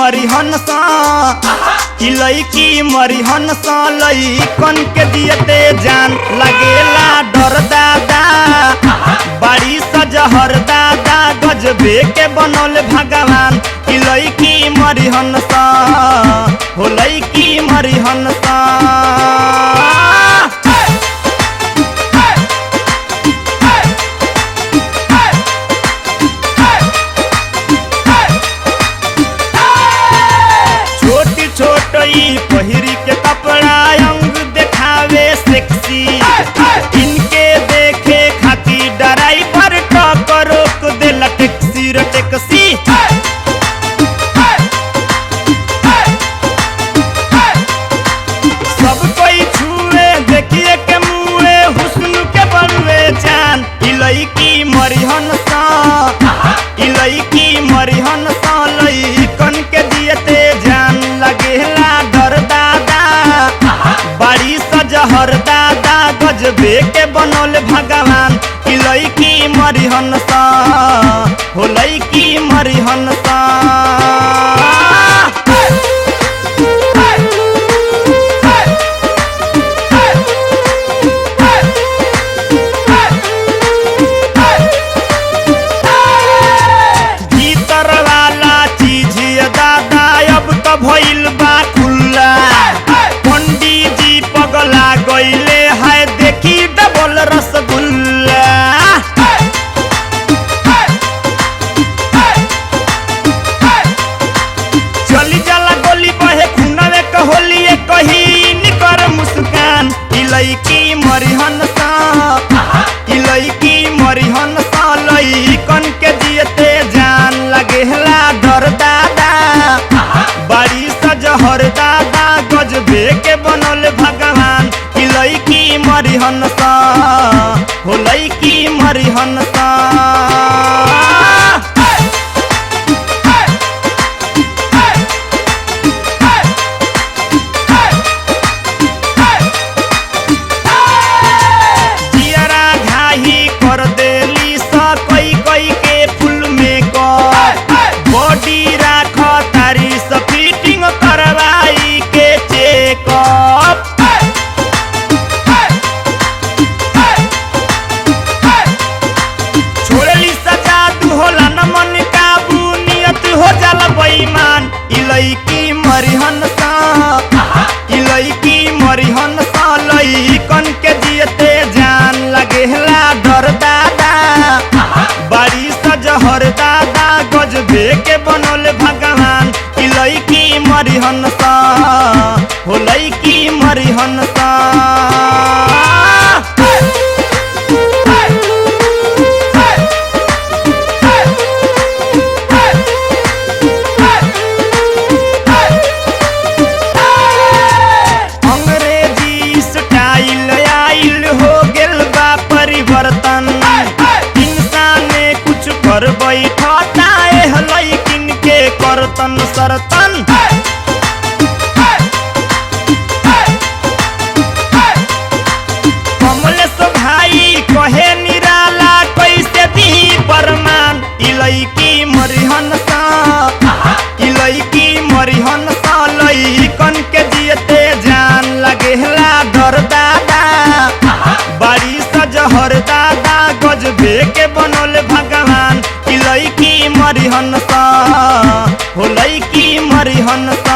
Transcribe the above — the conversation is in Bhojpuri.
मरिहन सा, ई लईकी मरिहन सा, लईकन के दियते जान लगेला डर दादा, बाड़ी सजहर दादा गजबे के बनल भगवान। ई लईकी मरिहन सा, हो लईकी मरिहन सा। छोट ई पहिरी के कपड़ा अंग देखावे सेक्सी, इनके देखे खातिर ड्राइवर टक्कर रोक देला टैक्सी रे टैक्सी। सब कोई छुए देखिए के मुए हुस्न के बनुए जान। ई लईकी मरिहन सा, ई लईकी मरिहन सा, लईकन के दियते जान लगेला डर दादा, बाड़ी सजहर दादा गजबे के बनल भगवान। ई लईकी मरिहन सा, हो लईकी मरिहन सा। भीतर वाला चीज दादा अब तो भइल बा खुल्ला, पंडित जी पगला गइले है देखी डबल रसगुल्ला। चली जाला गोली बहे खुनवे कहोली कही निकर मुस्कान। ई लईकी मरिहन सा, ई लईकी मरिहन सा, लईकन के जियते जान लगेला डर दादा, बाड़ी सजहर दादा गजबे के बनल भगवान। ई लईकी मरिहन सा, हो लईकी मरिहन सा। जियरा घाही कर देली स कई कई के फुल में बॉडी राख तारी स फिटिंग करवाई के चेकअप। छोड़ली सजा दू होला न मन काबू, नियत हो जाला बेईमान। ई लईकी मरिहन सा, ई लईकी मरिहन सा, लईकन के जियते जान लगेला डर दादा, बाड़ी सजहर दादा गजबे के बनल भगवान। ई लईकी मरिहन सा, हो लईकी मरिहन सा। अंग्रेजी स्टाइल आइल हो गेल बा परिवर्तन, इंसान कुछ कर बैठता एह लईकिन के करतन सरतन। कमलेश भाई कहे निराला कैसे दी परमान। ई लईकी मरिहन सा, ई लईकी मरिहन सा, लईकन के जियते जान लगेला डर दादा, बाड़ी सजहर दादा गजबे के बनल भगवान। ई लईकी मरिहन सा, हो लईकी मरिहन सा।